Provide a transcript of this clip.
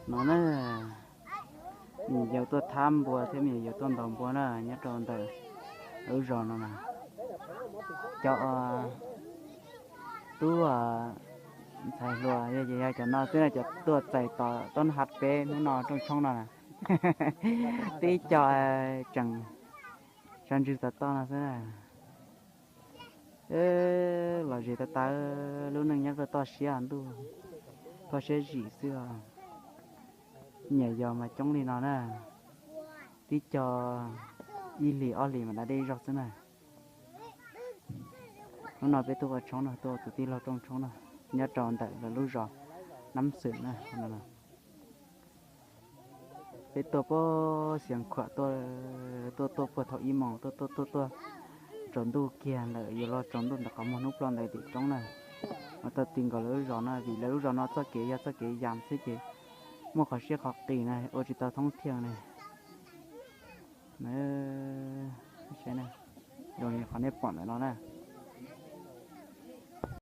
No na, me nyuam yaus tuaj thab npua thiab me nyuam yaus tuaj ntaus npua na nyob rau ntawm lub zos no na. Cov tub ntxhais hluas yog ces yog cov no xwb na, cov tuaj txais tom toj hav peb hnub no rooj tshoob no na. Tib co tseem sab ntswg tau toj no xwb na. Los zem tau tau lub neej nyob rau toj siab ntuj, toj siab zim xwb os. Nyiam yos mas coob li no na, tib co ib hlis ob hlis mas da dej zog xwb na. Hnub no peb tuaj ua tshoob no, tuaj ua tus tij laug rooj tshoob no, nyob rau ntawm lawv lub zos Nab Xwm na. Peb tuaj puag Xiav Khuam tuaj, tuaj tuaj puag thaum ib moos tuaj tuaj tuaj tuaj tsaus ntuj kiag lawm, yuav luag tsaus ntuj ntawm qhov muag hnub ploj ntawd tim roob na. Mas tau ti nkaus lawv lub zos no vim lawv lub zos no txoj kev yog txoj kev yas xwb ces muaj qhov siab qhov qis na ua tsis tau thoob thiaj na. Saib na, zoo li qhov nej pom ntawm no na.